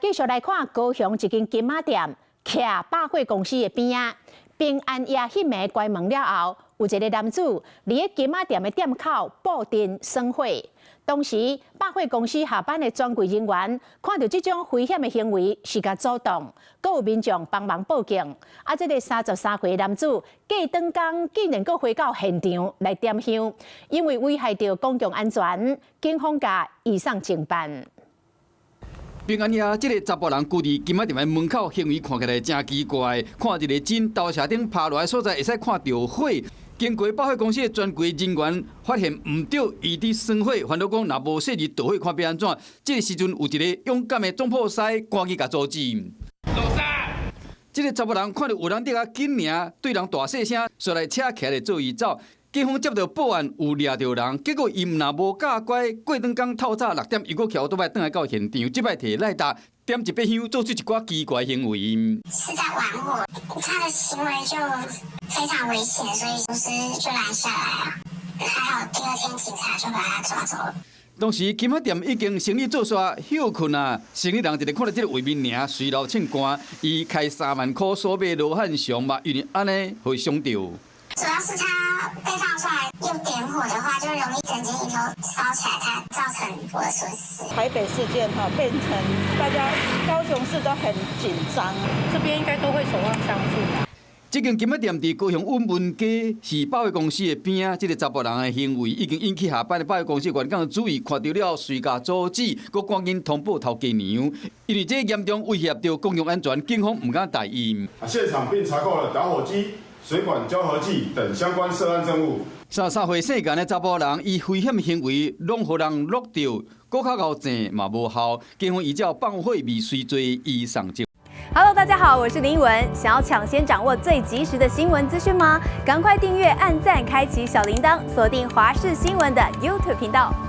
繼續來看高雄一間金仔店，徛百貨公司的邊仔，平安夜彼暝關門了後，有一个男子佇咧金仔店的店口佈陣耍火。當時百貨公司下班的專櫃人員看著這種危險的行為，是共阻擋，閣有民眾幫忙報警。啊，這个33歲男子過轉工竟然閣回到現場來點香，因為危害著公共安全，警方共移送偵辦。平安夜，這个查埔人踞佇金仔店的門口，行為看起來誠奇怪。看一个真豆車頂趴落來所在，會使看著火。經過百貨公司的專櫃人員發現毋對，伊佇耍火，煩惱講若無細膩導火，看欲按怎。這个時陣有一个勇敢的總鋪師趕緊共阻止。這个查埔人看著有人佇遐緊領，對人大細聲，煞來車起來做伊走。警方接到報案有掠著人，結果伊毋但無教乖，過轉工透早6點又閣騎歐多擺轉來到現場，這擺提賴達點一支香，做出一寡奇怪行為。是在玩火，他的行為就非常危險，所以公司就攔下來了。還好第二天警察就把他抓走了。當時金仔店已經生意做煞歇睏啊，生理人一个看著這个畫面爾，隨流凊汗，伊開3萬箍所買羅漢松嘛，因為按呢會傷著。主要是他被放出來又點火的話，就容易整間裡頭燒起來，它造成我的損失。台北事件哈，變成大家高雄市都很緊張，這邊應該都會守望相助。這間金仔店佇高雄穩文街，是百貨公司的邊仔。這个查埔人的行為已經引起下班的百貨公司員工注意，看著了隨共阻止，閣趕緊通報頭家娘。因為這嚴重威脅著公共安全，警方毋敢大意。現場並查扣了打火機、水管膠合劑等相關涉案證物。33歲姓顏的查埔人，伊危險行為攏予人錄著，閣較𠢕諍嘛無效，警方依照放火未遂罪移送偵。 Hello，大家好，我是林文。想要搶先掌握最及時的新聞資訊嗎？趕快訂閱、按讚、開啟小鈴鐺，鎖定華視新聞的 YouTube 頻道。